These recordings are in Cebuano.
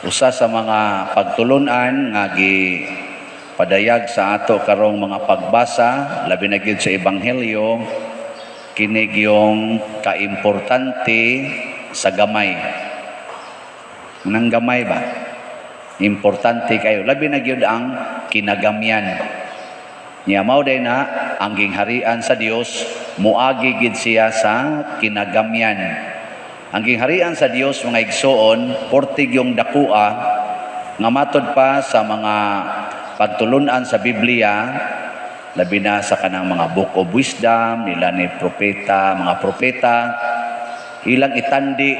Usa sa mga pagtulunan nga gi padayag sa ato karong mga pagbasa, labi na gyud sa Ebanghelyo, kini yung kaimportante sa gamay. Nang gamay ba? Importante kayo. Labi na gyud ang kinagamyan. Nya mao day na ang gingharian sa Dios muagi gid siya sa kinagamyan. Ang gingharian sa Dios, mga igsoon, portig yung dakua nga matod pa sa mga pagtulunan sa Biblia, labi na sa kanang mga Book of Wisdom nila ni propeta, mga propeta, ilang itandi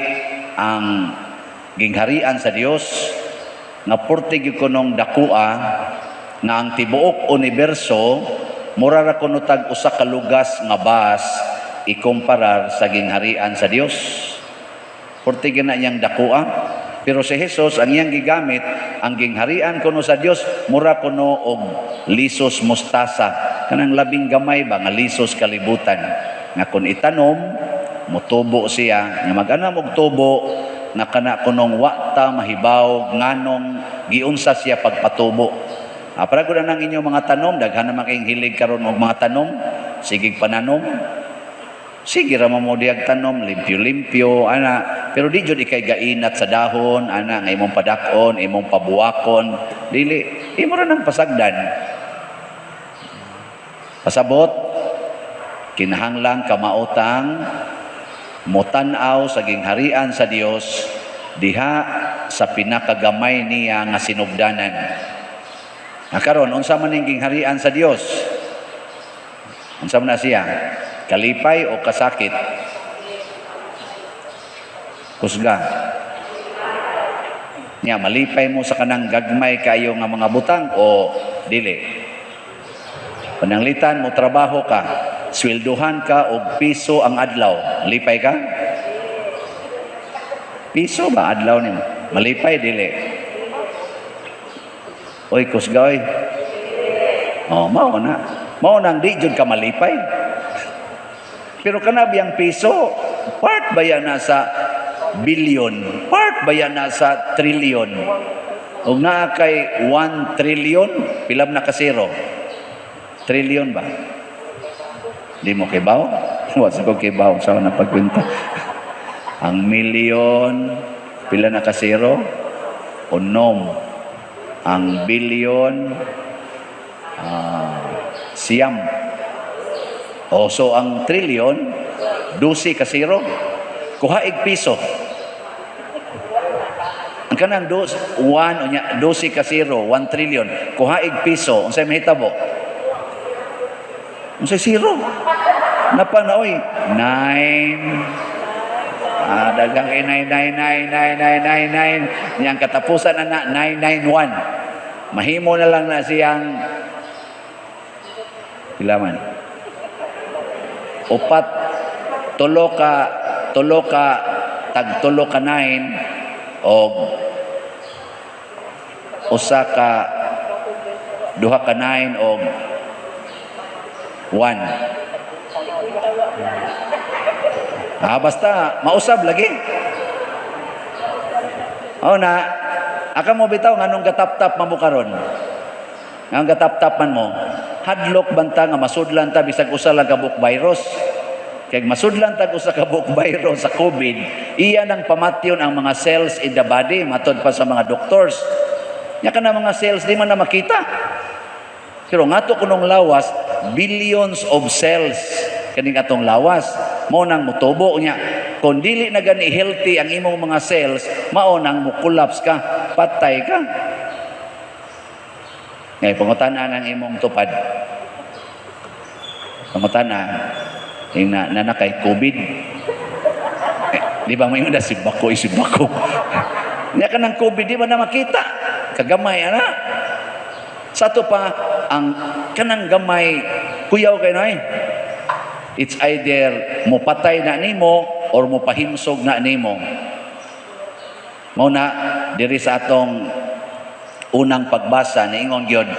ang gingharian sa Dios nga portig gyud kunong dakua nga ang tibuok universo mura ra kuno tag usa ka lugas nga bus ikumparar sa gingharian sa Dios. Portig na niyang dakua. Pero si Jesus, ang iyang gigamit, ang gingharian kuno sa Dios mura kuno og lisos mustasa, kanang labing gamay ba nga lisos kalibutan, nga kun itanom mutubo siya, nga mag-anam og tubo nga kana kunong wa ta mahibaw nganong giunsa siya pagpatubo. Para gud nang inyong mga tanom, daghan naman kayong hilig karon og mga tanom, sige pananom. Sige ra mo diyag tanom, limpyo-limpyo, ana. Pero di jud ikay gainat sa dahon, ana, nga imong padak-on, imong pabuwakon. Dili, imo ra nang pasagdan. Pasabot, kinahanglan kamaotang motan-aw sa gingharian sa Dios diha sa pinakagamay niya nga sinugdanan. Ah, karon unsa man ning gingharian sa Dios? Unsa man na siya? Kalipay o kasakit? Kusga. Nya malipay mo sa kanang gagmay kayo nga mga butang o dili? Pananglitan mo trabaho ka, swelduhan ka og piso ang adlaw. Lipay ka? Piso ba adlaw nimo? Malipay dili? Oy, kusga oy. Oh, mao na. Mao nang di jud ka malipay. Pero kana biyang piso, part ba yan na sa billion? Part ba yan na sa trillion? Ug naa kay 1 trillion, pila na ka zero? Trillion ba? Di mo kibaw? Wa sa ko kibaw sa na pagkwenta. Ang million, pila na ka zero? Unom. Ang billion, 9. O so ang trillion, 12 ka zero. Kuhaig piso. Ang kanang dos, one, unya, 12 ka zero, 1 trillion. Kuhaig piso, unsay mahitabo? Unsay zero? Napa na oy? Nine. Ah, daghang kay 9, 9, 9, 9, 9, 9, 9. Yang katapusan na na, 991. Mahimo na lang na siyang pila man? Upat, tulo ka, tag tulo ka 9 o usa ka duha ka 9 o 1. Ah, basta mausab lagi. Oh na, aka mo bitaw nganong gatap-tap man mo karon? Nganong gatap-tap man mo? Hadlok banta nga masudlan ta bisag usa lang ka buok virus. Kay masudlan tag usa ka buok virus sa COVID, iya nang pamatyon ang mga cells in the body matod pa sa mga doctors. Nya kana mga cells di man na makita. Pero ngato kunong lawas, billions of cells kaning atong lawas. Mao nang mutubo niya. Kung dili na gani healthy ang imong mga cells, mao nang mo-collapse ka, patay ka. Ngay pangutana ng imong tupad. Pangutana, yung na, na kay COVID. Eh, di ba may na si Bako, si Bako. Nya ka ng COVID, di ba na makita? Kagamay, ana. Sa ato pa, ang kanang gamay, kuyaw kay noy. It's either mopatay na nimo or mopahimsog na nimo. Mao na diri sa atong unang pagbasa, niingon gyud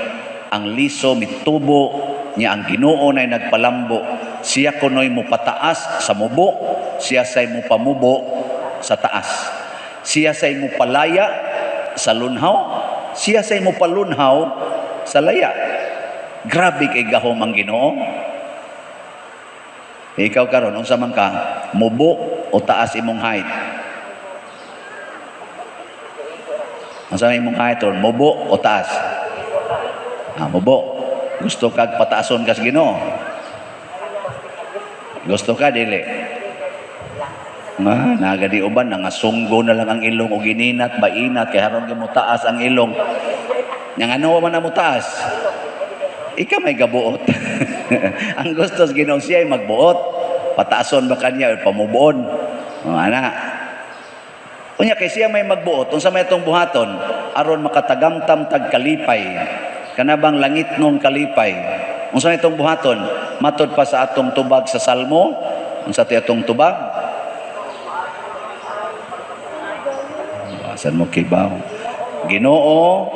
ang liso mitubo niya, ang Ginoo nay nagpalambo. Siya kunoy mopataas sa mubo, siya say mopamubo sa taas. Siya say mopalaya sa lunhaw, siya say mo palunhaw sa laya. Grabe kay gahom ang Ginoo. Ikaw karon, unsa man ka, mubo o taas imong height? Unsa man imong height ron, mubo o taas? Ah, mubo. Gusto kag pataason kas Ginoo? Gusto ka dili? Nga, nagadi uban nga sunggo na lang ang ilong og gininat ba inat kay haron mo taas ang ilong. Nya ngano man na mo taas? Ikaw may gabuot. Ang gusto sa Ginoo, siya ay magbuot. Pataason ba kanya o pamubuon? O, ana. Unya kay siya may magbuot, unsa may itong buhaton aron makatagamtam tag kalipay. Kana bang langit nung kalipay? Unsa may itong buhaton? Matod pa sa atong tubag sa Salmo, unsa ti atong tubag? Asan mo kibaw? Ginoo,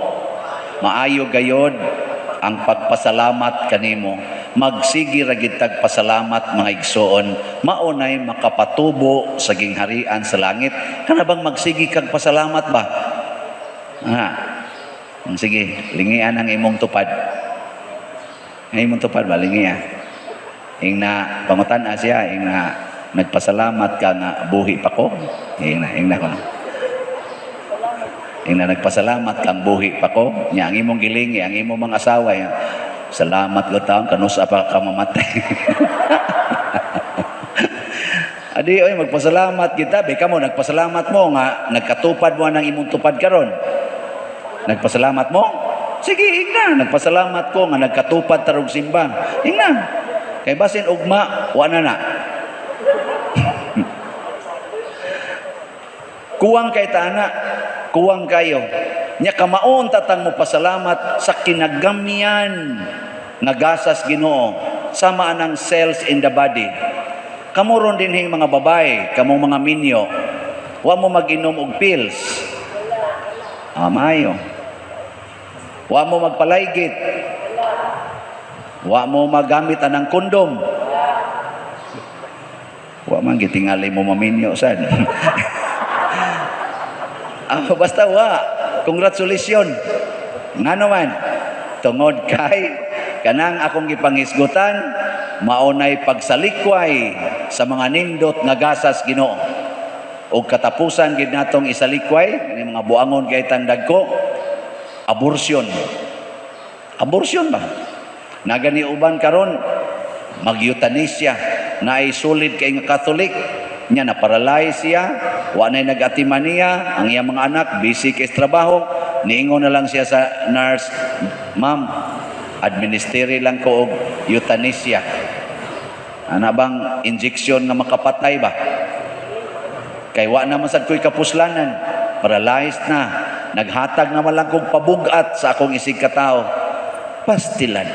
maayo gayod ang pagpasalamat kanimo. Magsigi ra gid tag pasalamat, mga igsoon, maunay makapatubo sa gingharian sa langit. Kana bang magsigi kag pasalamat ba? Ah. Sige, lingian ang imong tupad. Ang imong tupad ba lingia? Ingna pangutan-a siya, ingna, "Nagpasalamat ka nga buhi pa ko?" Ingna, ingna ko. Ingna, "Nagpasalamat kang buhi pa ko?" Nya ang imong gilingi, ang imong mga asawa, ya, "Salamat ko taon kanusa pa ka mamatay." Adi oy, magpasalamat kita. Beka mo nagpasalamat mo nga nagkatupad mo ang imong tupad karon? Nagpasalamat mo? Sige, ingna, "Nagpasalamat ko nga nagkatupad tarog simba." Ingna. Kay basin ugma, wa na na. Kuwang kay tana, kuwang kayo. Nya kamaon tatang mo pasalamat sa kinagamyan nga gasas Ginoo sama anang cells in the body. Kamo ron dinhing mga babae, kamong mga minyo, wa mo mag-inom og pills. Ah, maayo. Wa mo magpalaygit. Wa mo magamit anang kondom. Wa man gitingali mo maminyo sad. Ah, basta wa. Congratulations. Ngano man? Tungod kay kanang akong gipanghisgutan maunay pagsalikway sa mga nindot nga gasas Ginoo. Og katapusan gid natong isalikway kani mga buangon kay tandag ko, abortion. Abortion ba? Nagani uban karon mag-euthanasia na ay solid kay nga Catholic nya, na paralyze siya, wa nay nag-atiman niya, ang iyang mga anak busy kay sa trabaho, niingon na lang siya sa nurse, "Ma'am, administer lang ko og euthanasia." Ana bang injection nga makapatay ba? Kay wa naman sad ko'y kapuslanan, paralyzed na, naghatag naman lang kog pabugat sa akong isig katao. Pastilan.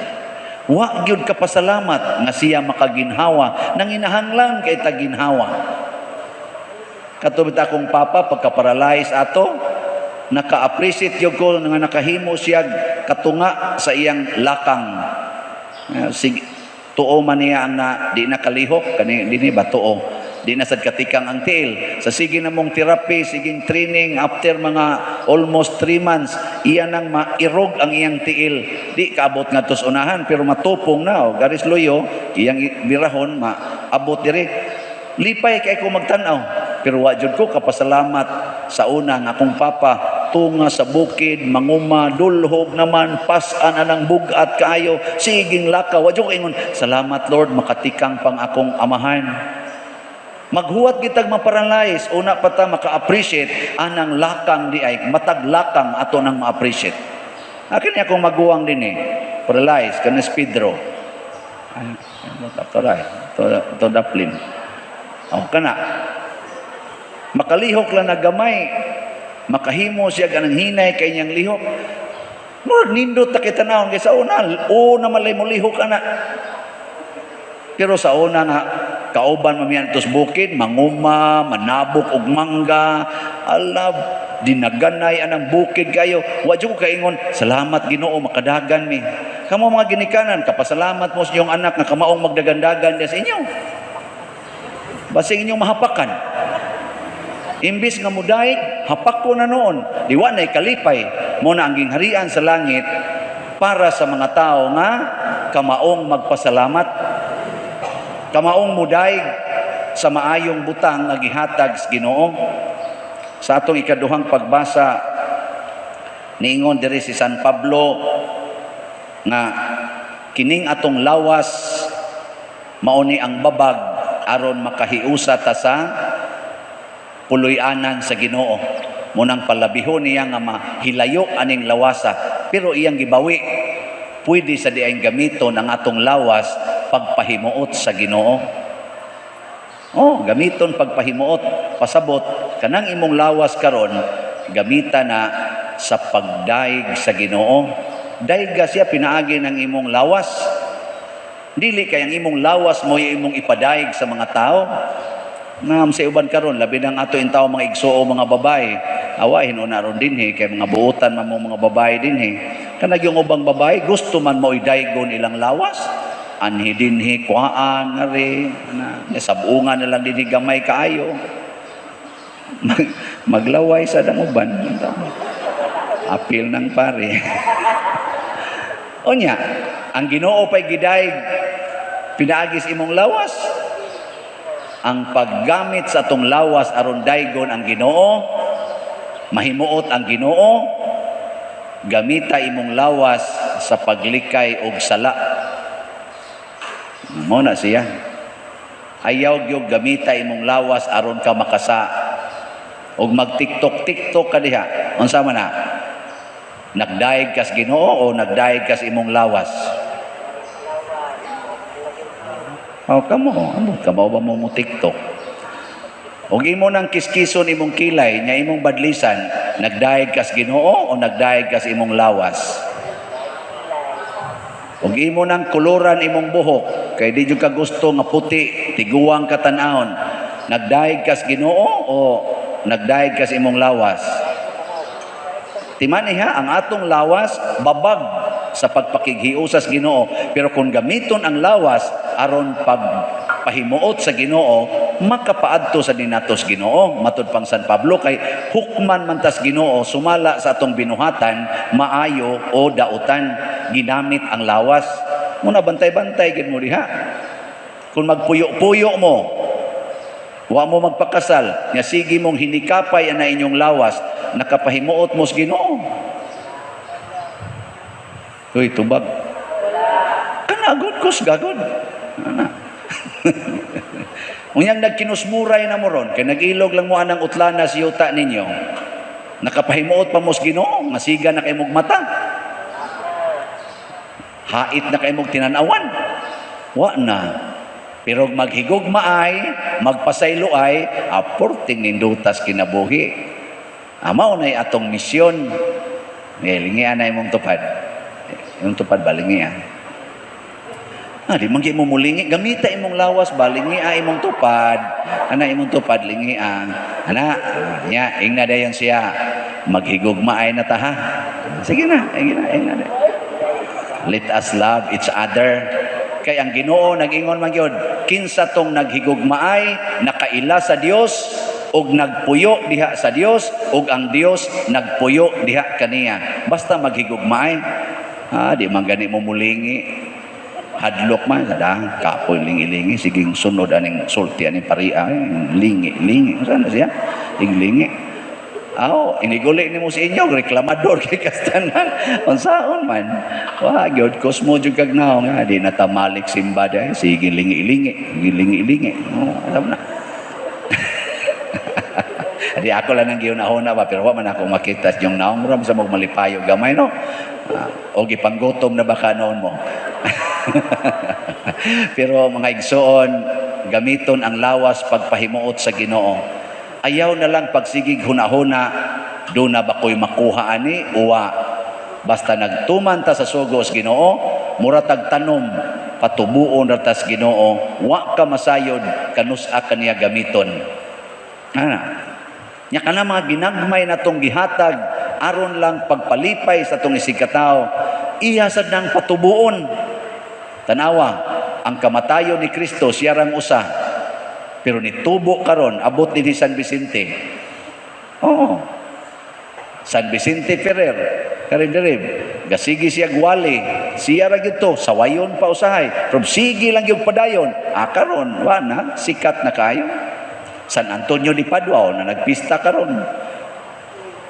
Wa gyud ka pasalamat nga siya makaginhawa, nanginahanglan kay taginhawa. Katubit akong papa pagka-paralyze ato, naka-appreciate gyud ko nga nakahimo siya katunga sa iyang lakang. Sige, tuo man niya ang na, di na kalihok kani dinhi ba, tuo di na sad katikang ang tiil. Sa sige na mong therapy, siging training, after mga almost 3 months, iya nang mairog ang iyang tiil, di kaabot ngadto sa unahan pero matupong na o garis luyo iyang birahon, maabot diri. Lipay kay ko magtan-aw, pero wa jud ko kapasalamat sa una nga akong papa tunga sa bukid manguma, dulhog naman, pas-an anang bugat kaayo, siging lakaw. Wa jud ko ingon, "Salamat Lord, makatikang pang akong amahan." Maghuwat kitag maparalyze, una pa ta maka-appreciate anang lakang di ay matag lakang ato nang ma-appreciate. Akin niya akong maguwang din eh. Paralyze kanas Pedro. Ay, to ray, to to daplin. O kana. Makalihok lang na gamay. Makahimo siya ganang hinay kay niyang lihok. Murag nindot ta kita naon kay sa una, una malay mo lihok ana. Pero sa una nga kauban mamiyan tos bukid, manguma, manabok og mangga, ala dinaganay anang bukid kayo. Wa jud ko kaingon, "Salamat Ginoo, makadagan mi." Kamo mga ginikanan, kapasalamat mo sa inyong anak nga kamaong magdagandagan sa inyo. Basing inyong mahapakan. Imbis nga mudaig, hapak ko na noon. Di wa na'y kalipay. Mao na ang gingharian sa langit para sa mga tao nga kamaong magpasalamat. Kamaong mudaig sa maayong butang nga gihatag sa Ginoo. Sa atong ikaduhang pagbasa, niingon diri si San Pablo nga kining atong lawas mao ni ang babag aron makahiusa ta sa puloy-anan sa Ginoo. Mao nang palabihon niya nga mahilayo aning lawasa, pero iyang gibawi, pwede sa diayng gamiton ang atong lawas pagpahimuot sa Ginoo. Oh, gamiton pagpahimuot, pasabot kanang imong lawas karon gamita na sa pagdaig sa Ginoo. Daiga siya pinaagi ng imong lawas. Dili kay ang imong lawas mo imong ipadaig sa mga tao. Ngam sa uban karon, labi nang ato intaw mga igsuo, mga babae. Awahin una ron dinhi kay mga buotan man mo mga babae dinhi. Kanag yung ubang babae gusto man mo idaygon ilang lawas. Anhi dinhi kuhaan ngari na sabungan na lang dinhi gamay kaayo. Maglaway sa dang uban. Apil ng pare. Unya, ang Ginoo pa'y gidaig pinaagi sa imong lawas. Ang paggamit sa atong lawas aron daygon ang Ginoo, mahimuot ang Ginoo, gamita imong lawas sa paglikay og sala. Mao na siya. Ayaw gyud gamita imong lawas aron ka makasa. Og mag-TikTok TikTok ka diha. Unsa man na? Nagdaig kas Ginoo o nagdaig kas imong lawas? Oh, kamo, ambot kamo ba mo mo TikTok? Og imo nang kiskison imong kilay, nya imong badlisan, nagdaig kas Ginoo o nagdaig kas imong lawas? Og imo nang kuluran imong buhok, kay di jud ka gusto nga puti, tiguang ka tan-awon, nagdaig kas Ginoo o nagdaig kas imong lawas? Timani ha, ang atong lawas babag sa pagpakighiusas Ginoo, pero kung gamiton ang lawas aron pagpahimuot sa Ginoo, makapaadto sa dinatos Ginoo. Matud pang San Pablo, kay hukman man tas Ginoo sumala sa atong binuhatan, maayo o dautan, ginamit ang lawas. Muna bantay-bantay gid mo diha. Kung magpuyo-puyo mo, wa mo magpakasal, nga sige mong hinikapay ana inyong lawas, nakapahimuot mo sa Ginoo. Uy, tubag. Kana gud kus gagod. Ana. Unyang nagkinusmuray na mo ron, kay nag-ilog lang mo anang utlana sa yuta ninyo. Nakapahimuot pa mo sa Ginoo, nga siga na kay mog mata. Hait na kay mog tinanawan. Wa na. Pero maghigugma ay, magpasaylo ay, aporting nindutas kinabuhi. Mao na'y atong misyon. Eh, lingian na imong tupad. Imong tupad ba, lingian? Ah, di man mo mulingi. Gamita imong lawas ba, lingia imong tupad. Ana imong tupad, lingia. Ana, nya, ingna dayon siya. Maghigugma ay na ta ha. Sige na, ingna, ingna dayon. Let us love each other. Kay ang Ginoo nag-ingon man gyud, kinsa tong naghigugmaay, nakaila sa Dios ug nagpuyo diha sa Dios ug ang Dios nagpuyo diha kaniya. Basta maghigugmaay. Ah, di man gani mo mulingi. Hadlok man sada kapoy lingi-lingi, siging sunod aning sulti aning paria, lingi lingi, unsa na siya inglingi. Aw, iniguli nimo sa inyo, reklamador kay kastanan. Unsaon man? Wa gyud kosmo jud kag naong nga di na tamalik simba dai, sige lingi-lingi, lingi-lingi. Oh, alam na. Di ako lang ang gihuna-huna ba, pero wa man ako makita sa inyong naong ram sa mong malipayo gamay, no. Ah, o gipanggutom na baka noon mo. Pero mga igsoon, gamiton ang lawas pagpahimuot sa Ginoo. Ayaw na lang pagsigig huna-huna, do na ba ko'y makuha ani uwa. Basta nagtuman ta sa sugo sa Ginoo, mura tag tanom, patubuon ra tas Ginoo, wa ka masayod kanus-a kaniya gamiton. Ana. Nya kana mga ginagmay na tong gihatag aron lang pagpalipay sa tong isigkatawo, iya sad nang patubuon. Tanawa, ang kamatayon ni Kristo siya rang usa. Pero nitubo karon abot ni San Vicente. Oo. San Vicente Ferrer, kari diri, gasigi siya gwali, siya ra gyud to, sawayon pa usahay, pero sige lang yung padayon. Ah, karon, wa na, sikat na kayo. San Antonio di Padua, na nagpista karon.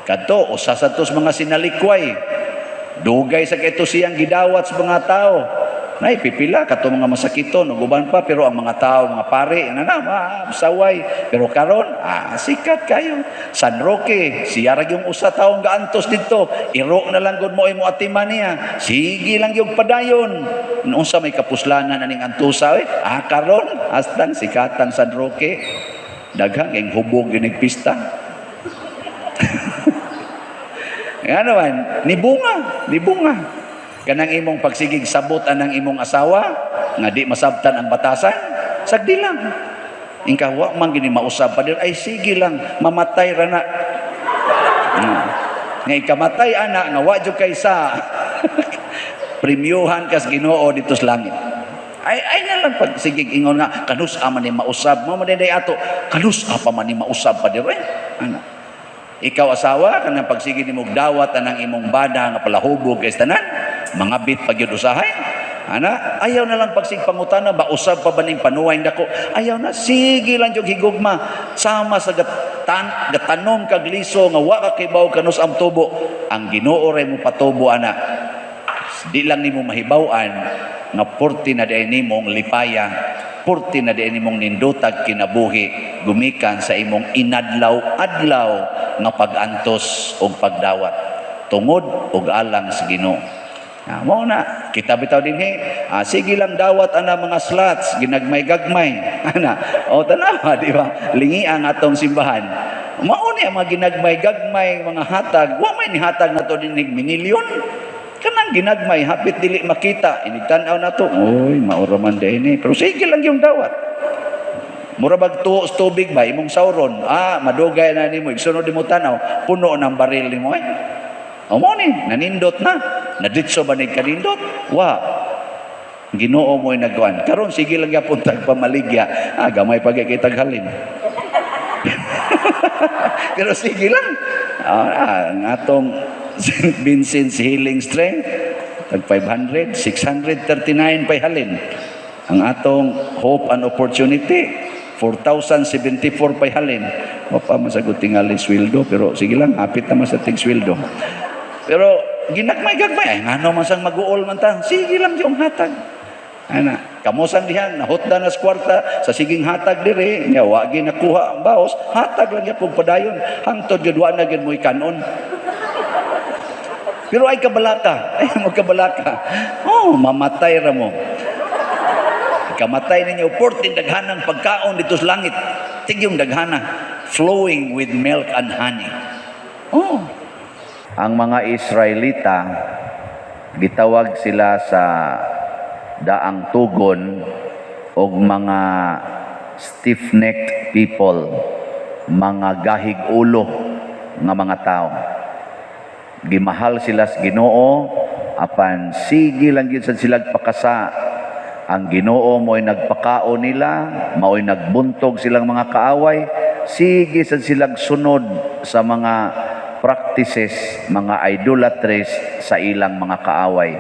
Kadto, usa sa tos mga sinalikway. Dugay sa kito siyang gidawat sa mga tao. Nay, pipila kato mga masakiton ug uban pa, pero ang mga tao, mga pare, na na, saway. Pero karon, sikat kayo. San Roque, siya ra yung usa taong gaantos dito. Iro na lang gud mo imo atiman niya. Sige lang yung padayon. Unsa may kapuslanan aning antusa eh? Ah, karon, hastang sikatang San Roque. Daghang ing hubog inig pista. Nga naman, ni bunga, ni bunga. Kanang imong pagsigig sabot anang imong asawa, nga di masabtan ang batasan, sagdi lang. Ingka wa man gini mausab pa dir, ay sige lang, mamatay ra na. Nga ikamatay ana nga wa jud kay sa premyuhan kas Ginoo dito sa langit. Ay ay nga lang pag sige ingon nga kanus man ni mausab mo man day ato, kanus pa man ni mausab pa dir eh. Ana. Ikaw asawa, kanang pagsige nimo dawat anang imong bana nga palahubog kay tanan, mga bit pag yun usahay. Ana, ayaw na lang pagsig pangutana ba usab pa ba ning panuway dako. Ayaw na, sige lang jud higugma sama sa gatan gatanom kag liso nga wa ka kibaw kanus ang tubo. Ang Ginoo ray mo patubo ana. Di lang nimo mahibaw-an nga purti na diay nimong lipaya, purti na diay nimong nindotag kinabuhi gumikan sa imong inadlaw-adlaw nga pag-antos og pagdawat tungod og alang sa Ginoo. Ah, mao na kita bitaw dinhi, sige lang dawat ana mga slots ginagmay-gagmay ana o tanawa, di ba? Lingi ang atong simbahan, mao ni ang mga ginagmay-gagmay mga hatag. Wa may nihatag nato dinhi minilyon, kanang ginagmay hapit dili makita. Inig tan-aw nato, oy, maura man din eh, pero sige lang yung dawat. Mura bag tuo sa tubig ba imong sauron, madugay na nimo, igsunod nimo tan-aw, puno ng baril nimo eh. O mo ni nanindot na naditso ba ni kanindot wa Ginoo mo'y nagkuan karon. Sige lang gyapon tag pamaligya, gamay pa gyud kitag halin, pero sige lang. Ang atong St. Vincent's Healing Strength, tag 500, 639 pa'y halin. Ang atong Hope and Opportunity, 4,074 pa'y halin. Wa pa masagot tingali sweldo, pero sige lang, hapit naman sa tig sweldo. Pero ginagmay-gagmay, ay ngano man sang mag-uol man ta, sige lang yung hatag. Ana, kamosang dihan, nahutda na sa kwarta, sa siging hatag dire, nya wa ginakuha ang baos, hatag lang gyapon padayon, hangtod gyud wa na gyud mo'y kanon. Pero ay kabalaka, ay magkabalaka. Oh, mamatay ra mo. Kamatay ninyo, portin daghanang pagkaon dito sa langit. Tigyong daghana, flowing with milk and honey. Oh. Ang mga Israelita, gitawag sila sa daang tugon og mga stiff-necked people, mga gahig ulo nga mga tao. Gimahal sila sa Ginoo apan sige lang gyud sad sila pakasa. Ang Ginoo mo'y nagpakaon nila, mao'y nagbuntog silang mga kaaway, sige sad silang sunod sa mga practices, mga idolatries sa ilang mga kaaway.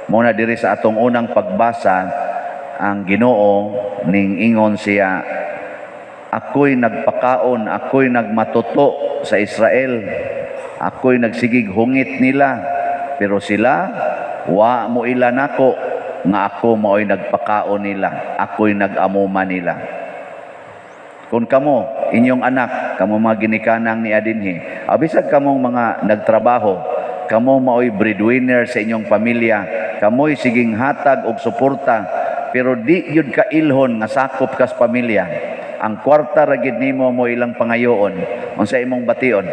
Muna diri sa atong unang pagbasa, ang Ginoo ning ingon siya, "Ako'y nagpakaon, ako'y nagmatuto sa Israel. Ako'y nagsigig hungit nila, pero sila wa mo ila nako nga ako mao'y nagpakaon nila, ako'y nag-amuma nila." Kung kamo, inyong anak, kamo mga ginikanang ni adinhi, abisag kamong mga nagtrabaho, kamo mao'y breadwinner sa inyong pamilya, kamo'y siging hatag og suporta, pero di gyud ka ilhon nga sakop kas pamilya. Ang kwarta ra gyud nimo mo ilang pangayoon, unsa imong bation?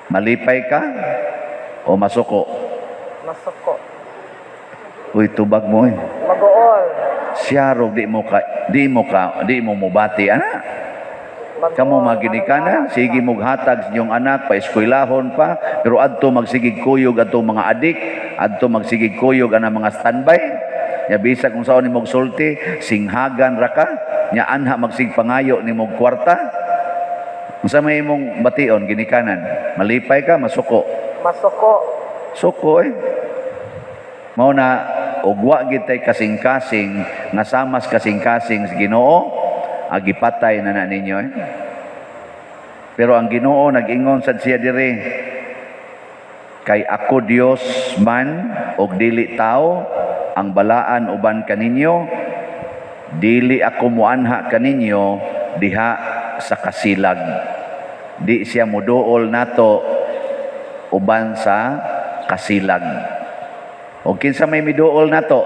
Malipay ka o masuko? Masuko. Uy, tubag mo eh. Mag-uol. Siya rog di mo mubati ana. Mag-uol. Kamo mga ginikana, sige mog hatag sa inyong anak pa eskwelahon pa, pero adto magsigig kuyog adto mga adik, adto magsigig kuyog ana mga standby. Nya bisag kung saon nimo sulti, singhagan ra ka, nya anha magsig pangayo nimo kwarta. Unsa may imong bation ginikanan? Malipay ka, masuko? Masuko. Suko eh. Mao na og wa gid tay kasing-kasing nga samas kasing-kasing sa Ginoo, agipatay na na ninyo eh. Pero ang Ginoo nag-ingon sad siya diri, "Kay ako Dios man og dili tao, ang balaan uban kaninyo, dili ako muanha kaninyo diha sa kasilag." Di siya muduol nato uban sa kasilag. O kinsa may miduol nato?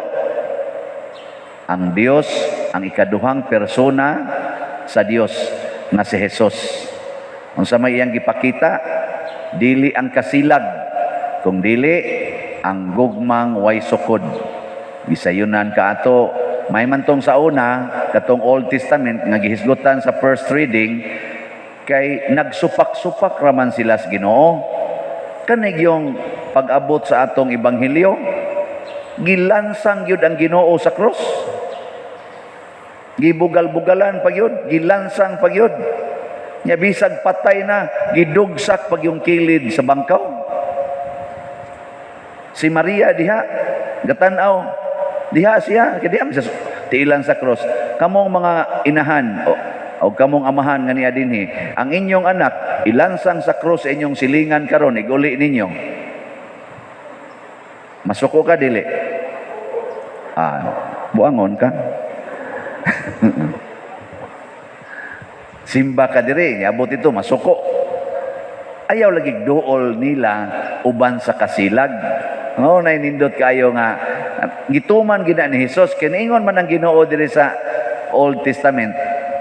Ang Dios, ang ikaduhang persona sa Dios nga si Jesus. Unsa may iyang gipakita? Dili ang kasilag, kung dili ang gugmang way sukod. Gisayunan ka ato, may man tong sa una, katong Old Testament nga gihisgutan sa first reading, kay nagsupak-supak raman sila sa Ginoo. Kanig yung pag-abot sa atong ebanghelyo, gilansang gyud ang Ginoo sa krus. Gibugal-bugalan pa gyud, gilansang pa gyud. Nya bisag patay na, gidugsak pag yung kilid sa bangkaw. Si Maria diha, gatanaw. Diha siya, kay diha man siya tiilan sa cross. Kamong mga inahan o kamong amahan nga niya dinhi, ang inyong anak ilansang sa cross sa inyong silingan karon, iguli ninyo. Masuko ka, dili? Ah, buangon ka. Simba ka diri, niabot ito, masuko. Ayaw lagi duol nila uban sa kasilag. No, nainindot kayo nga gituman gina ni Jesus, kiniingon man ang Ginoo diri sa Old Testament,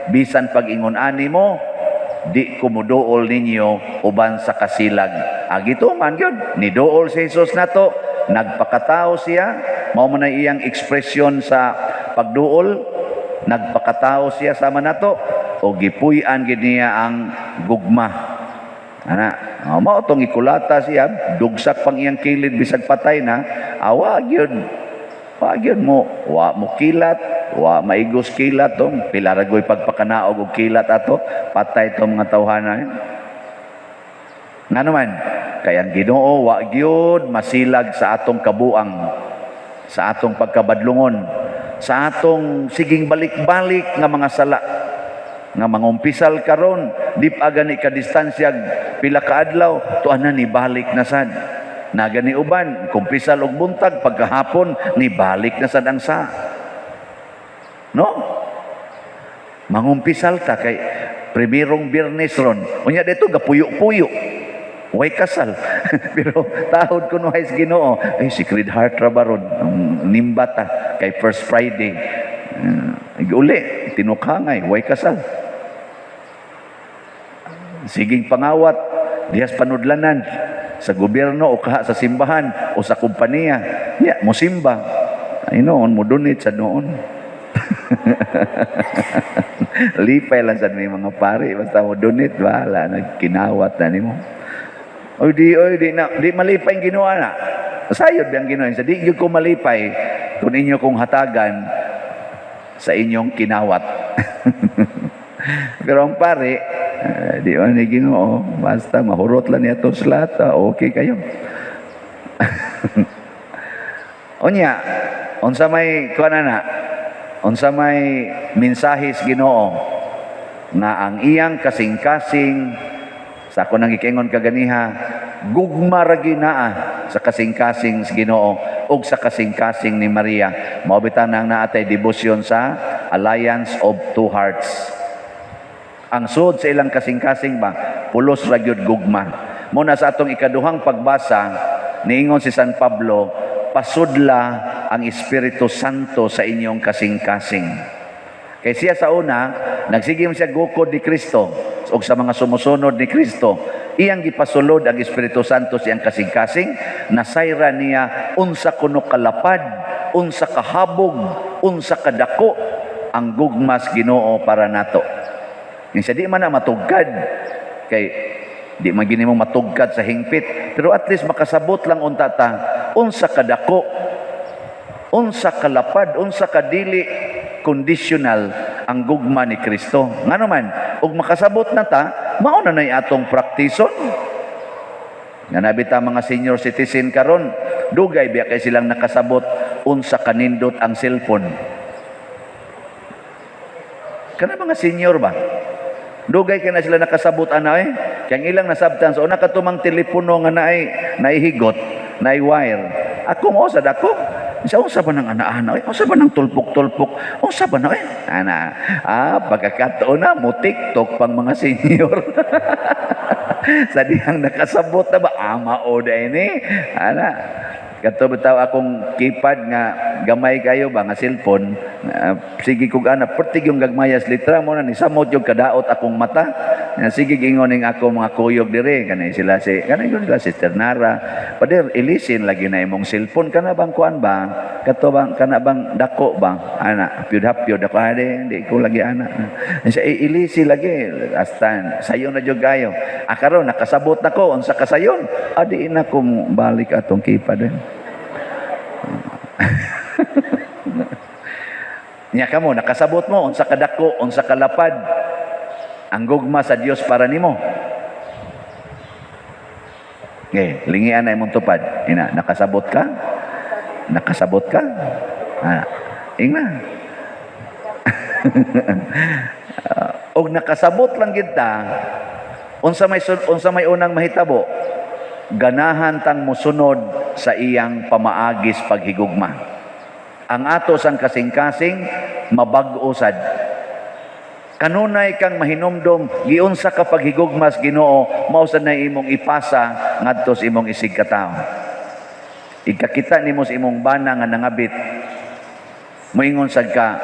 "Bisan pag-ingon ani mo, di ko muduol ninyo uban sa kasilag." Ah, gituman gyud ni duol si Jesus nato, nagpakatao siya, mao man na iyang ekspresyon sa pagduol, nagpakatao siya sama nato o gipuy-an gid niya ang gugma. Ana, oh, mao tong ikulata siya, dugsak pang iyang kilid bisag patay na, awa gyud. Wa gyud mo, wa mo kilat, wa maigos kilat tong pila ra goy pagpakanaog og kilat ato, patay tong mga tawhana. Ngano man, kay ang Ginoo wa gyud masilag sa atong kabuang, sa atong pagkabadlungon, sa atong siging balik-balik nga mga sala nga mangumpisal karon, di pa gani ka distansya pila ka adlaw, tuan na ni balik na sad na gani. Uban kumpisal og buntag, pagkahapon ni balik na sad ang sa no mangumpisal ta kay primerong Biyernes ron, unya dito gapuyo-puyo, way kasal, pero tahod kuno sa Ginoo ay Sacred Heart ra baron nimba ta kay first Friday. Uli tinukhangay, way kasal, siging pangawat dihas panudlanan sa gobyerno o kaha sa simbahan o sa kompanya ya mo simba ay noon mo donate sa noon. Lipay lang sa may mga pare, basta mo donate, bahala nagkinawat na nimo. Oy di, oy di na di malipay ang Ginoo na. Sayod ang Ginoo sa di gyud ko malipay kung inyo kong hatagan sa inyong kinawat. Pero ang pare, di man ni Ginoo, basta mahurot lang niya itong slata, okay kayo. Unya, unsa may kuan na, unsa may mensahe sa Ginoo nga ang iyang kasing-kasing sa ako nang gikingon kaganiha, gugma ra naa sa kasing-kasing sa Ginoo ug sa kasing-kasing ni Maria. Mao bitaw nang naatay debosyon sa Alliance of Two Hearts. Ang sud sa ilang kasing-kasing ba, pulos ra gyud gugma. Mo na sa atong ikaduhang pagbasa, niingon si San Pablo, "Pasudla ang Espiritu Santo sa inyong kasing-kasing." Kay siya sa una, nagsige man siya gukod ni Kristo o sa mga sumusunod ni Kristo. Iyang gipasulod ang Espiritu Santo sa iyang kasing-kasing, nasayra niya unsa kuno kalapad, unsa kahabog, unsa kadako ang gugmas Ginoo para nato. Kinsa di man na matugkad kay di man gini mo matugkad sa hingpit, pero at least makasabot lang unta ta unsa kadako, unsa kalapad, unsa kadili conditional ang gugma ni Kristo. Ngano man, ug makasabot na ta, Mao na nay atong praktison. Nga nabita mga senior citizen karon, dugay biya kay silang nakasabot unsa kanindot ang cellphone. Kana mga senior ba? Dugay kay na sila nakasabot ana eh. Kay ang ilang nasabtan sa una katumang telepono nga naay naihigot, naay wire. Ako mo sad ako. Sa unsa ba nang ana-ana eh? Unsa ba nang tulpok-tulpok? Unsa ba na eh? Ana, pagkakataon na mo TikTok pang mga senior. Sa dihang nakasabot na ba ama o ni ana. Kato bitaw akong keypad nga gamay kayo ba nga cellphone, sige kog ana pertig yung gagmayas litra mo na ni samot yung kadaot akong mata. Sige gingon ning ako mga kuyog dire kanay sila si kanay sila Sister Nara. Pader, ilisin lagi na imong cellphone, kana bang kuan ba? Kato bang kana bang dako ba? Ana, pyud hapyod ako ade, di ko lagi ana. Sa ilisi lagi astan sayon na jud kayo. Ah, karon nakasabot na ko unsa kasayon. Adi na ko balik atong keypad. Eh. Nya kamo nakasabot mo unsa kadako, unsa kalapad ang gugma sa Dios para nimo. Ngay, lingian na imong tupad. Ina, nakasabot ka? Nakasabot ka? Ah, ingna. Og nakasabot lang kita, unsa may unang mahitabo? Ganahan tang mosunod sa iyang pamaagis paghigugma. Ang ato sang kasing-kasing mabag-o sad. Kanunay kang mahinumdom giunsa ka paghigugmas Ginoo, mao sad na imong ipasa ngadto sa imong isig katawo. Ikakita nimo sa imong bana nga nangabit, moingon sad ka,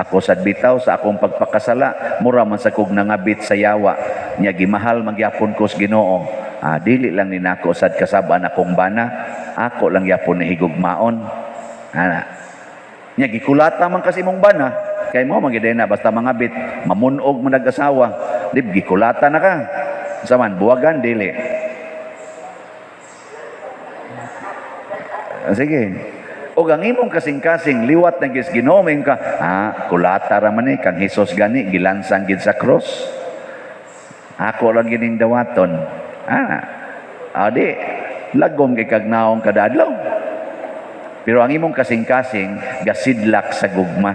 ako sad bitaw sa akong pagpakasala, mura man sa kog nangabit sa yawa, nya gimahal magyapon ko sa Ginoo. Ah, dili lang ni nako sad kasab-an akong bana, ako lang yapon ni higugmaon. Ana. Nya gikulata man kasi imong bana, kay mo magiday na basta mangabit, mamunog mo nag-asawa, di gikulata na ka. Sa man buwagan dili. Sige. Og ang imong kasing-kasing liwat na gis Ginoo ka, kulata ra man ni kang Hesus gani gilansang gid sa cross. Ako lang gining dawaton. Di lagom kay kag naong kada adlaw. Pero ang imong kasing-kasing gasidlak sa gugma.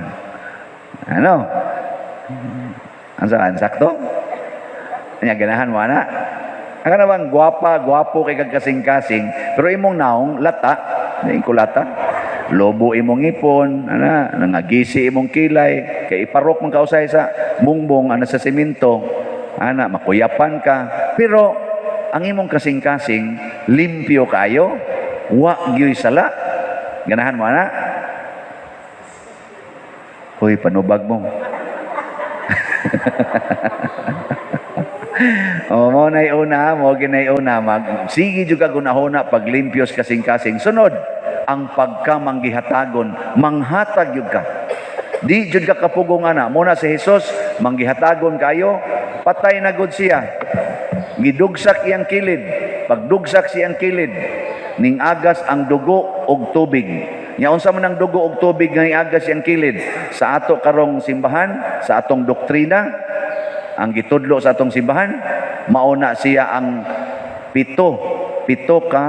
Ano? Ang saan sakto? Nya ganahan mo ana? Ang kana bang gwapa, gwapo kay kag kasing-kasing, pero imong naong lata, di kulata. Lobo imong ngipon, ana, nangagisi imong kilay, kay iparok man kausay sa bungbong ana sa semento, ana makuyapan ka. Pero ang imong kasing-kasing limpyo kayo, wa gyoy sala. Ganahan mo ana? Hoy, panubag mo. O, mo na'y una, mo ginay una, mag, sige jud ka gunahona paglimpyos kasing-kasing. Sunod, ang pagkamanggihatagon, manghatag jud ka. Di jud ka kapugong ana. Muna si Jesus, manggihatagon kayo, patay na gud siya. Gidugsak iyang kilid. Pagdugsak siyang kilid, ning agas ang dugo og tubig. Nya unsa man ang dugo og tubig nga niagas iyang kilid? Sa ato karong simbahan, sa atong doktrina, ang gitudlo sa atong simbahan, mauna siya ang pito ka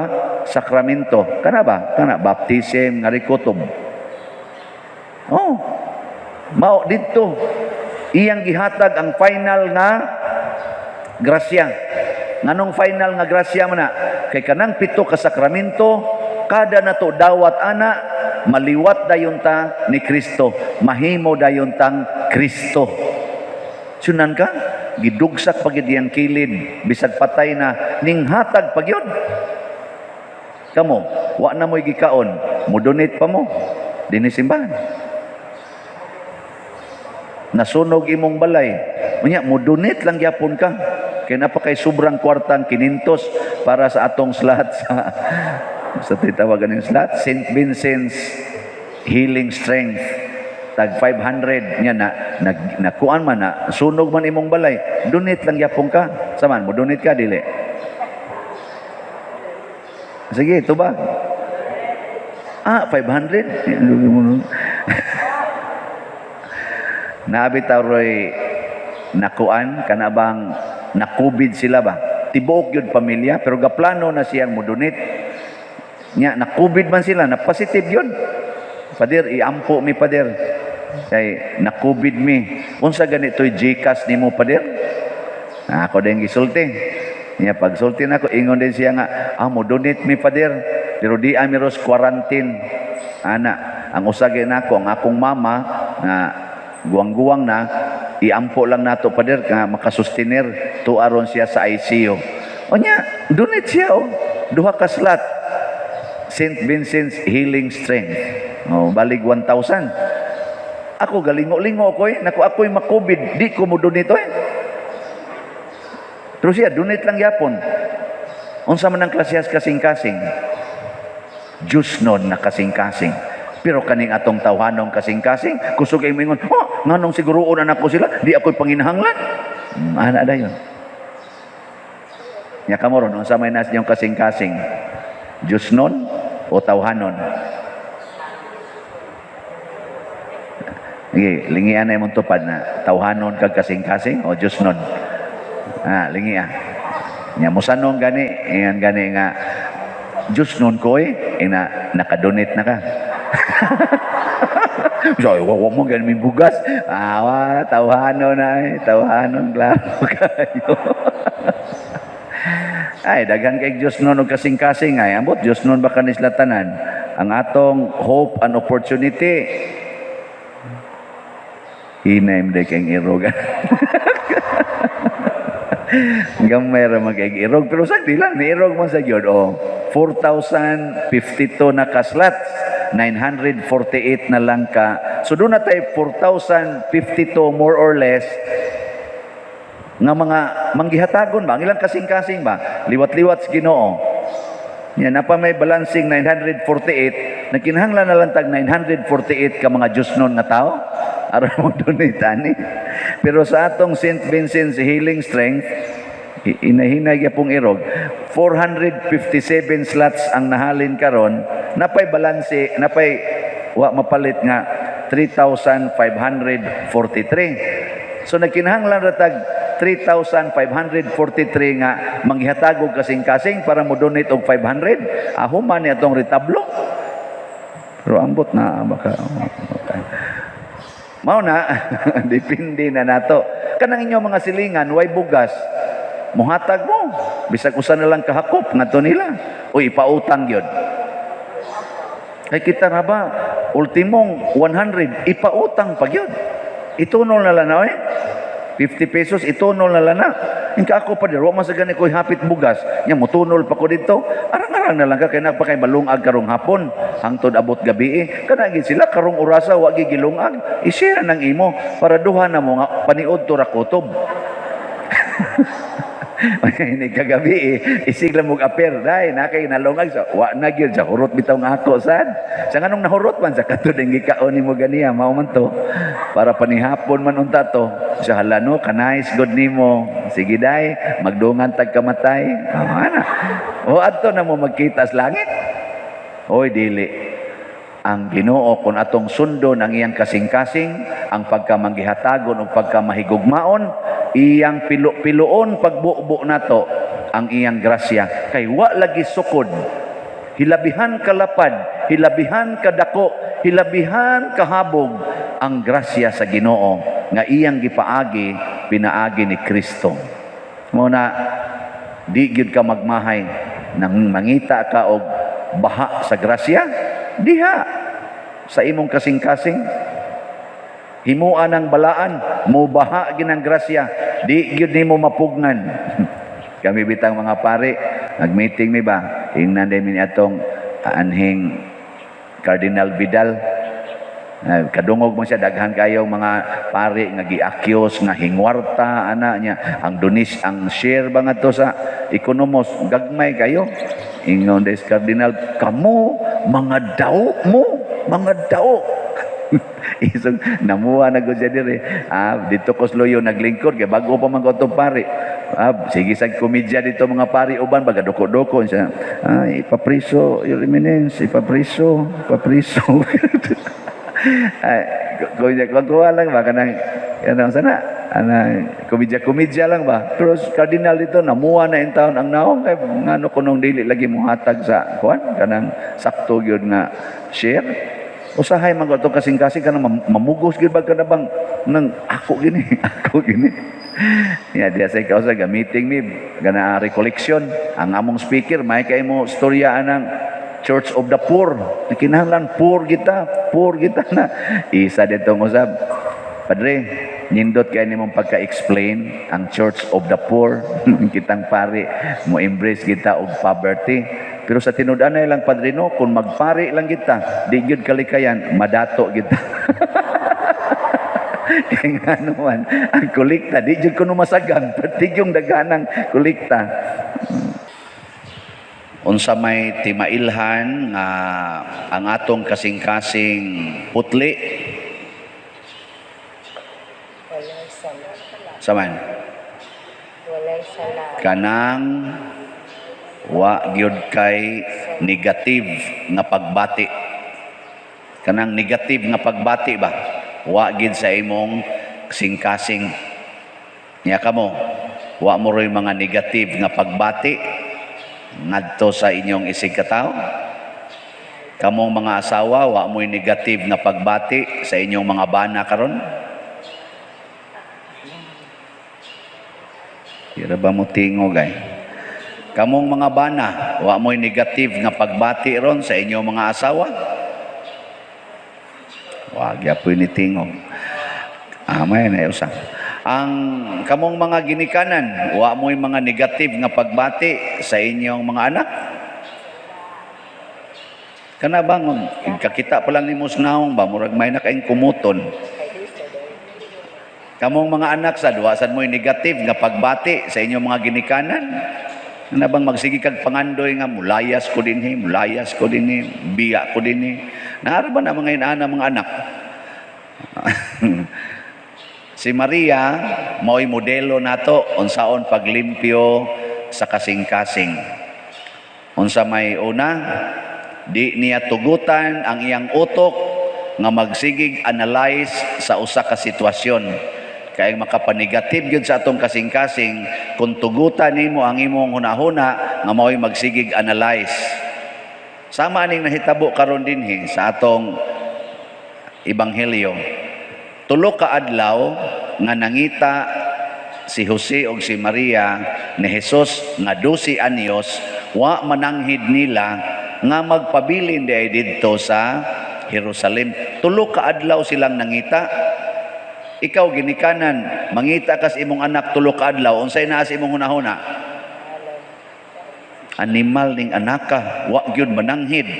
sakramento. Kana ba? Kana baptism nga rikutob. Oh. Mao didto iyang gihatag ang final nga grasya. Nganong final nga grasya man na? Kay kanang pito ka sakramento, kada nato dawat ana, maliwat dayon ta ni Kristo, mahimo dayon tang Kristo. Sunan ka, gidugsak pagid iyang kilid, bisag patay na, ninghatag pagyud. Kamo, wa na mo'y gikaon, mo-donate pa mo, dinhi simbahan. Nasunog imong balay, unya mo-donate lang gyapon ka. Kay napa kay sobrang kwartang kinintos para sa atong slot sa sa titawagan ng slot, St. Vincent's Healing Strength, tag 500 nya na nag nakuan man na sunog man imong balay, donate lang gyapon ka. Saman mo donate ka dili? Sige, tubag. 500. Nabi taroy nakuan kana bang Na COVID sila ba? Tibuok yun pamilya, pero gaplano na siyang mo-donate. Nya, na COVID man sila, na positive yun. "Pader, iampo mi, pader. Kay na COVID mi." "Unsa ganito'y GCash nimo, pader?" Ah, ako din gisulti. Nya pagsulti nako, ingon din siya nga, "Ah, mo donate mi, pader. Pero di ami ros quarantine." Ana, ang usa nako, ang akong mama nga guwang-guwang na, iampo lang nato, pader, nga makasustiner to aron siya sa ICU. O nya, donate siya oh. Duha ka slot. St. Vincent's Healing Strength. Oh, balig 1,000. Ako galingo-lingo ko eh. Naku, ako'y ma-COVID. Di ko mo donate eh. Pero siya, donate lang yapon. Unsa man ang klasehas kasing-kasing? Diyos nun na kasing-kasing. Pero kaning atong tawhanong kasing-kasing, kusog ay mingon, "Oh, nganong siguroon anak ko sila, di ako'y panginahanglan." Ana dayon. Nya kamo ron, unsa may nas niyong kasing-kasing? Diyos nun o tawhanon? Sige, lingian na imong tupad na tawhanon kag kasing-kasing o Diyos nun. Ah, lingia. Nya musanong gani, ingan gani nga Diyos nun ko eh, ina nakadonate na ka. So, wa mo gani may bugas. Ah, wa, tawhanon na eh, tawhanon klaro kayo. Ay, daghan kay Diyos nun og kasing-kasing ay. Ambot, Diyos nun ba kanisla tanan? Ang atong hope and opportunity. Hinay mo kay irog. Gamay ra man kay irog. Pero sa di lang, niirog man sa gyud. Oh, 4,052 na ka slots. 948 na lang ka. So doon na tayo 4,052 more or less nga mga manggihatagon ba, ang ilang kasing-kasing ba, liwat-liwat sa Ginoo. Yan, napa may balancing 948, nagkinahanglan na lang tag 948 ka mga Diyos nun nga tao, aron mo donate ani. Pero sa atong St. Vincent's Healing Strength, inahinay gyapong irog, 457 slots ang nahalin karon, napay balanse, napay wa mapalit nga 3,543. So nagkinahanglan ra tag 3,543 nga manghihatag og kasing-kasing para mo donate og 500. Ah, human ni atong retablo. Pero ambot na baka okay. Mao na, depende na nato. Kanang inyong mga silingan, way bugas, muhatag mo. Bisag usa na lang kahakop ngadto nila. O ipautang gyud. Kay kita ra ba, ultimong 100, ipautang pa gyud. Itunol na lang na eh. 50 pesos, itunol na lang na. Ingka ako pa dir, wa man sa gani ko'y hapit bugas. Nya motunol pa ko dito. Arang-arang na lang ka, kay pa kay malungag karong hapon. Hangtod abot gabi eh. Kana gid sila karong orasa wa gi gilungag. I-share nang imo para duha na mo nga paniud to ra kutob. Ini kagabi eh, isig lang mong aper, dai, na kay nalungag sa, wa na gyud sa hurot bitaw nga ako sad. Sa nganong nahurot man sa kato ding gikaon nimo ganiya, mao man to. Para panihapon man unta to. Sa halano, kanais god nimo. Sige dai, magdungan tag kamatay. Oh, ana. O adto na mo magkita sa langit. Oy, dili. Ang Ginoo kung atong sundon ang iyang kasing-kasing, ang pagkamanggihatagon o pagkamahigugmaon, iyang pilo-piloon pagbubo nato ang iyang grasya kay wa lagi sukod, hilabihan kalapad, hilabihan kadako, hilabihan kahabog ang grasya sa Ginoo nga iyang gipaagi pinaagi ni Kristo. Mo na di gyud ka magmahay nang mangita ka og baha sa grasya diha sa imong kasing-kasing. Himuan ang balaan, mubaha ginang grasya, di gyud nimo mapugnan. Kami bitang mga pare, nagmeeting mi ba, ingnan din mi atong anhing Cardinal Vidal. Ay, kadungog mo siya, daghan kayong mga pare nga gi-accuse nga hingwarta ana niya ang donis, ang share ba nga to sa ekonomos, gagmay kayo. Ingon des Cardinal, "Kamo mga daw mo, mga daw." Isog namuha na gud siya diri. Ah, dito ko sloyo naglingkod kay bago pa man ko atong pare. Ah, sige sa komedya dito mga pari uban baga doko-doko siya. "Ah, ipapriso, Your Eminence, ipapriso, ipapriso." Ay, kung kuha lang ba kanang kanang sana. Ana, komedya-komedya lang ba? Pero cardinal dito, namuha na in taon ang naong kay ngano kunong dili lagi mohatag sa kuan kanang sakto gyud nga share. Usahay man ko kasing-kasing kanang mamugos gyud ba ka na bang nang ako gini, ako gini. Ya, diya sa ikaw sa meeting mi gana recollection ang among speaker may kay mo storya anang Church of the Poor. Kinahanglan poor kita na. Isa ditong usab. Padre, nindot kay nimong pagka-explain ang Church of the Poor. Kitang pari mo embrace kita og poverty. Pero sa tinud-anay lang, padre, no, kung magpari lang kita, di gyud kalikayan, madato kita. Kaya nga naman, ang kolekta, di gyud kuno masagang, pati yung daghanang kolekta. Unsa may timailhan nga ang atong kasing-kasing putli? Walay sala. Saman? Walay sala. Kanang wa gyud kay negative nga pagbati, kanang negative nga pagbati ba, wa gyud sa imong kasing-kasing. Nya kamo, wa mo roy mga negative nga pagbati ngadto sa inyong isig katawo? Kamong mga asawa, wa mo'y negative nga pagbati sa inyong mga bana karon? Kira ba mo tingog ay? Kamong mga bana, wa mo'y negative nga pagbati ron sa inyong mga asawa? Wa gyapoy ni tingog. Amay na usa. Ang kamong mga ginikanan, wa mo'y mga negative nga pagbati sa inyong mga anak? Kana bang kakita pa lang nimo sa naong ba, murag may na kaing kumuton. Kamong mga anak sad, wa sad mo'y negative nga pagbati sa inyong mga ginikanan? Kana bang magsige kag pangandoy nga mulayas ko dinhi, mulayas ko dinhi, biya ko dinhi? Naara ba na mga inaana mga anak? Si Maria mao'y modelo nato unsaon paglimpyo sa kasing-kasing. Unsa may una, di niya tugutan ang iyang utok nga magsigig analyze sa usa ka sitwasyon. Kay makapanegative gyud sa atong kasing-kasing kung tugutan nimo ang imong hunahuna nga mao'y magsigig analyze. Sama aning nahitabo karon dinhi sa atong ebanghelyo. 3 ka adlaw nga nangita si Jose og si Maria ni Jesus nga 12 anyos, wa mananghid nila nga magpabilin di ay didto sa Jerusalem. 3 ka adlaw silang nangita. Ikaw ginikanan, mangita kas imong anak 3 ka adlaw, unsay naa sa imong hunahuna? Animal ning anaka, wa gyud mananghid.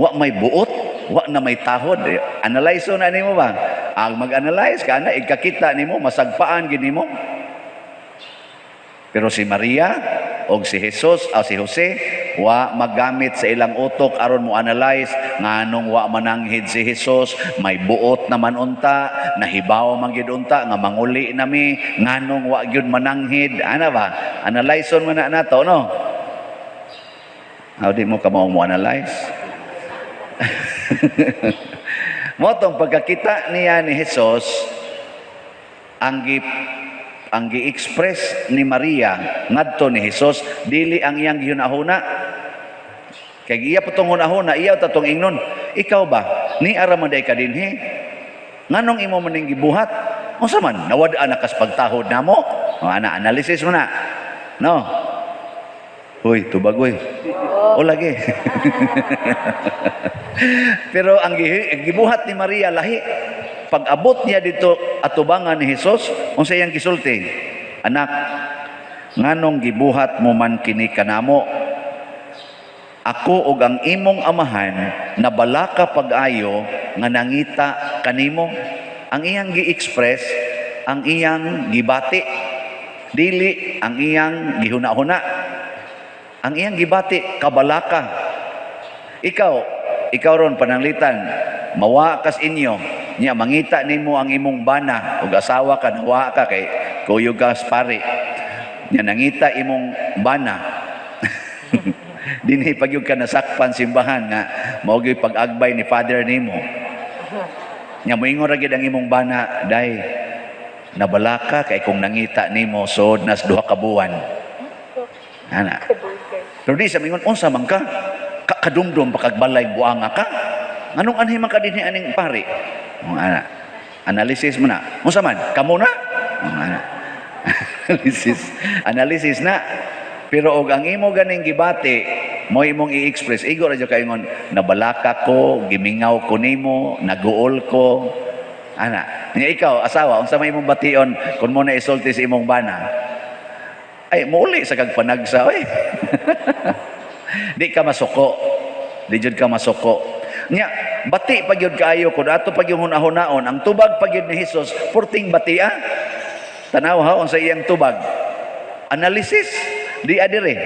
Wa may buot, wa na may tahod. Analyze na nimo ba? Ang mag-analyze ka na, ikakita nimo, masagpaan gid nimo. Pero si Maria og si Jesus o si Jose wa magamit sa ilang utok aron mo analyze nganong wa mananghid si Jesus, may buot naman unta, nahibaw man gyud unta nga manguli nami, nganong wa gyud mananghid, ana ba? Analyze man na nato, no? Aw, di mo ka mo analyze. Mo tong pagkakita niya ni Jesus, ang gi-express ni Maria ngadto ni Jesus dili ang iyang gihunahuna. Kay iya po tong hunahuna, iya ta tong ingnon, ikaw ba ni ara man day ka dinhi, nganong imo man ning gibuhat? Unsa man nawad-an na kas pagtahod namo? O, ana, analysis mo na, no? Hoy, tubagoy o lagi. Pero ang gibuhat ni Maria lahi. Pag-abot niya dito atubangan ni Jesus, unsa iyang gisulti? "Anak, nganong gibuhat mo man kini kanamo? Ako ug ang imong amahan nabalaka pag-ayo nga nangita kanimo." Ang iyang gi-express, ang iyang gibati, dili ang iyang gihuna-huna. Ang iyang gibati, kabalaka. Ikaw, ikaw ron pananglitan, mawa kas inyo, nya mangita nimo ang imong bana ug asawa ka, nawa ka kay kuyog ka pare. Nya nangita imong bana. Dinhi pagyud ka nasakpan simbahan nga mao gyud pag-agbay ni father nimo. Nya moingon ra gyud ang imong bana, "Day, Nabalaka kay kung nangita nimo sod nas 2 ka buwan. Ana. Kadugay. Pero di sa mingon, unsa man ka? Kadumdum pa kag balay, buanga ka? Nganong anhi man ka dinhi aning pari? Oh, ana. Analysis mo na. Unsa man? Kamo na? Oh, ana. Analysis. Analysis na. Pero og ang imo ganing gibati, mo imong i-express, igo ra jud kaingon, nabalaka ko, gimingaw ko nimo, naguol ko. Ana. Nya ikaw, asawa, unsa may imong bation kung mo na isulti sa imong bana? Ay, muuli sa kag panagsa, oy. Di ka masuko. Di jud ka masuko. Nya, bati pa gyud kaayo kun ato pa gyud hunahunahon, ang tubag pa gyud ni Jesus, purting bati ah. Tanaw ha unsa iyang tubag. Analysis di adire.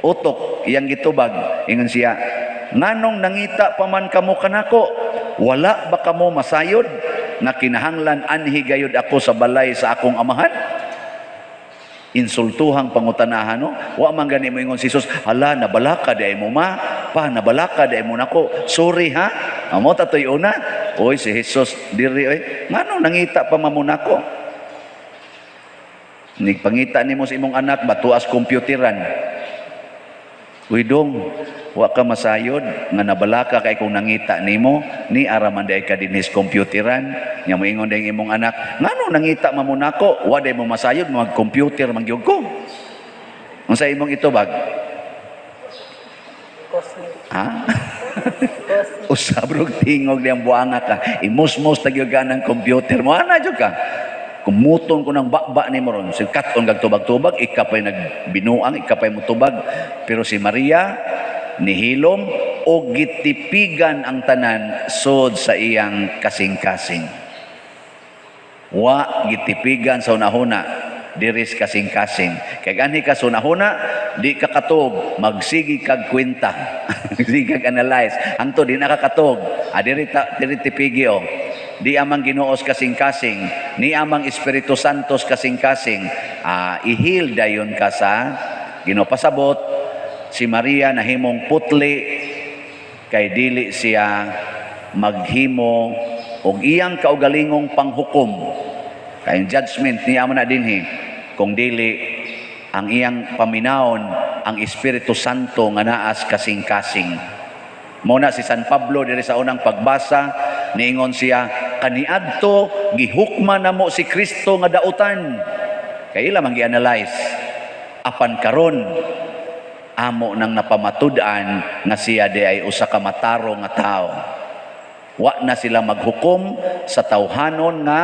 Utok iyang gitubag. Ingon siya, nganong nangita pa man kamo kanako? Wala ba kamo masayod nga kinahanglan anhi gayud ako sa balay sa akong amahan? Insultuhang pangutanahan, no? Wa man gani mo ingon si Jesus, hala, nabalaka di mo ma, pa, nabalaka di mo nako, sorry ha. Amo tatoy una. Oy, si Jesus diri oy, ngano nangita pa man mo nako? Nigpangita nimo sa imong anak batuas computeran. Uy dong, wa ka masayod nga nabalaka kay kung nangita nimo ni ara man diay ka dinhis computeran. Nya moingon dayong imong anak, ngano nangita man mo nako? Wa day mo masayod mag-computer man gyud ko. Unsa imong itubag? Cosmic. Ha? Cosmic. Usab rog tingog diyang buanga ka. Imusmos ta gyud ka ng computer mo. Ana jud ka. Kumuton ko ng baba ni mo ron. Si katon kag tubag-tubag, ika pa'y nagbinuang, ika pa'y mutubag. Pero si Maria, nihilom, o gitipigan ang tanan sod sa iyang kasing-kasing. Wa gitipigan sa unahuna diris kasing-kasing. Kay anhi ka sa unahuna, di ka katog, magsigi kag kwenta. Magsigi kag analyze. Hangtod di na ka katog. Ah, diri, ta, diri tipigi oh. Di amang Ginoos kasing-kasing, ni amang Espiritu Santos kasing-kasing, ah, ihil dayon ka sa Ginoo. Pasabot, si Maria nahimong putli kay dili siya maghimo og iyang kaugalingong panghukom. Kay ang judgment niya mo na dinhi kung dili ang iyang paminawon ang Espiritu Santo nga naas kasing-kasing. Mo na si San Pablo diri sa unang pagbasa, niingon siya, kaniadto gihukma namo si Kristo nga dautan. Kay ila man gi-analyze. Apan karon amo nang napamatud-an nga siya di ay usa ka matarong nga tao. Wa na sila maghukom sa tawhanon nga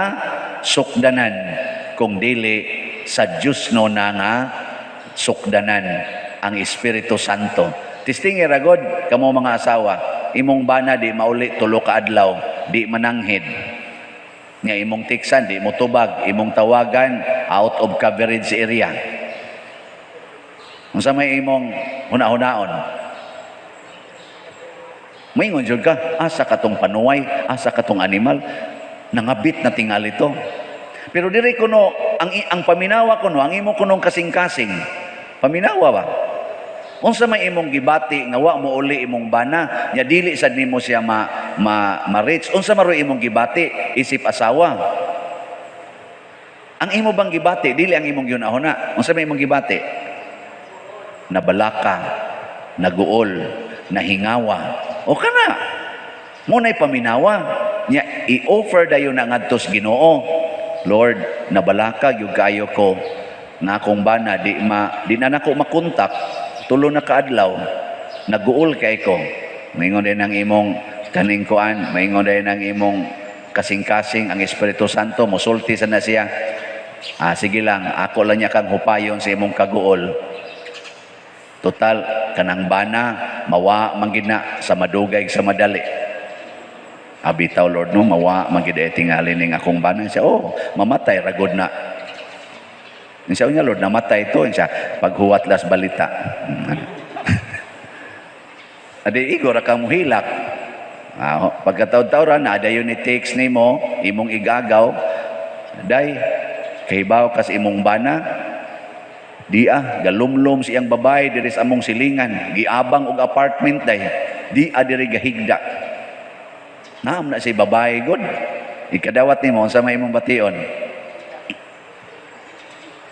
sukdanan kung dili sa Diyos no na nga sukdanan, ang Espiritu Santo. Testingi ragod kamo mga asawa, imong bana di mauli 3 ka adlaw, di mananghid. Nga imong tiksan di mo tubag, imong tawagan out of coverage area. Unsa may imong huna-hunaon? Moingon jud ka, asa katong panuway, asa katong animal, nangabit na tingali to. Pero diri kuno ang paminawa kuno, ang imo kunong kasing-kasing. Paminawa ba? Unsa may imong gibati nga wa mo uli imong bana, nya dili sad nimo siya ma, ma, ma-reach? Unsa maroy imong gibati isip asawa? Ang imo bang gibati dili ang imong gihuna-huna. Unsa may imong gibati? Nabalaka, naguol, nahingawa. O kana. Mo na'y paminawa. Nya i-offer dayon na ngadto sa Ginoo. Lord, nabalaka gyud kaayo ko nga akong bana di na nako makontak 3 na kaadlaw, naguol kay ko. Maingon din ang imong kaning kuan, maingon din ang imong kasing-kasing, ang Espiritu Santo, mosulti sa na siya. Ah, sige lang, ako lang niya kang hupayon sa imong kaguol. Total, kanang bana, mawa man gid na sa madugay sa madali. Abitaw, Lord, no, mawa man gid ay tingali ning akong bana. Siya, oh, mamatay ragod na. Siya niya, Lord, namatay ito. Siya, paghuwat las balita. Adi, igo ra ka muhilak. Ah, pagkataon-taon na, dayon ni text nimo, imong igagaw, day, kahibaw kas imong bana, di ah, galumlum sa iyang babae diri sa among silingan, giabang og apartment day, di ah diri gahigda. Naam na si babae god. Ikadawat nimo unsa may imong bation?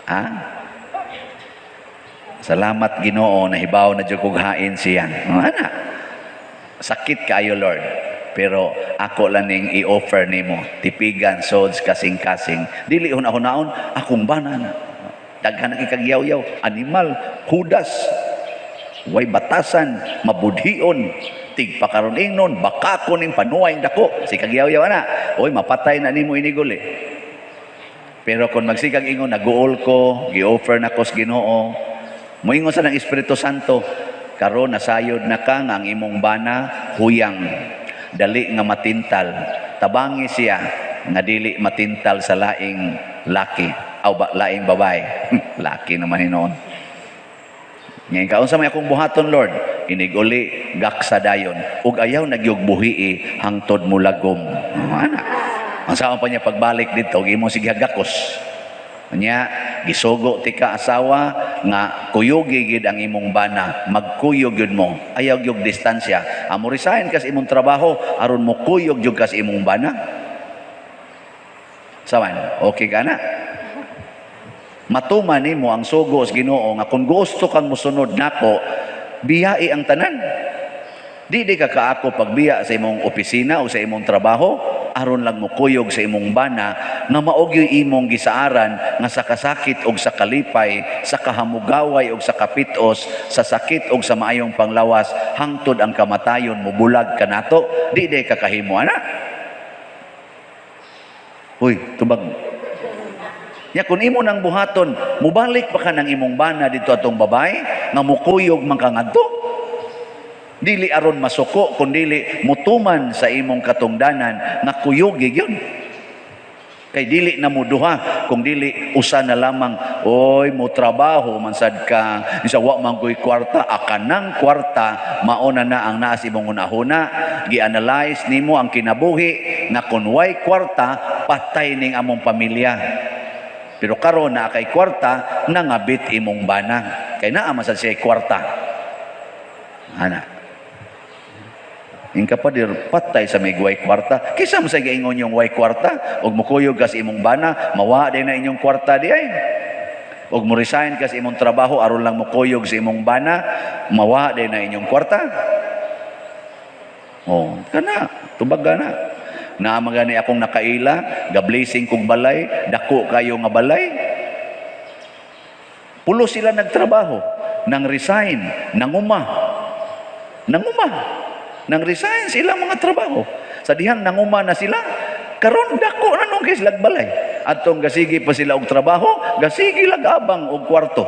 Ha? Salamat, Ginoo, nahibaw na jud kog hain siya. Oh, ana. Sakit kaayo, Lord. Pero ako lang ning i-offer nimo, tipigan sods kasing-kasing. Dili huna-hunaon akong bana na. Daghan na kagyaw-yaw, animal, hudas, way batasan, mabudhion, tigpakaron ingnon, baka ko ning panuway dako. Si kagyaw-yaw ana. Oy, mapatay na nimo iniguli. Pero kung magsikag ingon, naguol ko, gi-offer na ko sa Ginoo, moingon sa ng Espiritu Santo, karon nasayod na ka nga ang imong bana huyang, dali nga matintal. Tabangi siya nga dili matintal sa laing laki, aw ba, laing babae. Laki naman hinoon. Ngayon kaunsa may akong buhaton, Lord? Inig-uli, gaksa dayon. Ug ayaw nagyog buhii hangtod mulagom. Oh, ana. Ang saan pa niya pagbalik dito, imo sige gakos. Nya, gisugo ti ka asawa nga kuyugi gid ang imong bana, magkuyog gyud mo. Ayaw gyud distansya. Amo resign kas imong trabaho aron mo kuyog gyud kas imong bana. Sawan, okay ka na? Matuman nimo ang sugo sa Ginoo nga kung gusto kang mosunod nako, biyai ang tanan. Di di ka kaako pagbiya sa imong opisina o sa imong trabaho aron lang mokuyog sa imong bana nga mao gyud imong gisaaran nga sa kasakit og sa kalipay, sa kahamugaway og sa kapitos, sa sakit og sa maayong panglawas, hangtod ang kamatayon mobulag kanato. Di di ka kahimo ana. Uy, tubag. Ya kung imo nang buhaton, mubalik pa ka ng imong bana dito atong babae nga mukuyog man ka ngadto. Dili aron masuko kun dili mutuman sa imong katungdanan nga kuyugi gyud. Kay dili na mo duha kung dili usa na lamang. Oy, mo trabaho man sad ka, isa wa man koy kwarta, akanang kwarta mao na na ang naa sa imong hunahuna. Gi-analyze nimo ang kinabuhi nga kun way kwarta, patay ning among pamilya. Pero karon naa kay kwarta, nangabit imong bana kay naa man sad siya kwarta ana. Ing kapader, patay sa may way kwarta. Kisa mo sa gaingon yung way kwarta, ug mukuyog ka sa imong bana, mawa din na inyong kwarta di ay. Ug mo resign ka sa imong trabaho aron lang mukuyog sa imong bana, mawa din na inyong kwarta. Oh, kana, tubag na. Naa man gani akong nakaila, ga-blessing kog balay, dako kayo nga balay. Pulo sila nagtrabaho, nang resign, nanguma. Nanguma. Nang resign sila mga trabaho. Sa dihang nanguma na sila, karon dako na nung kay sila balay. Atong gasigi pa sila og trabaho, gasigi lag abang og kwarto.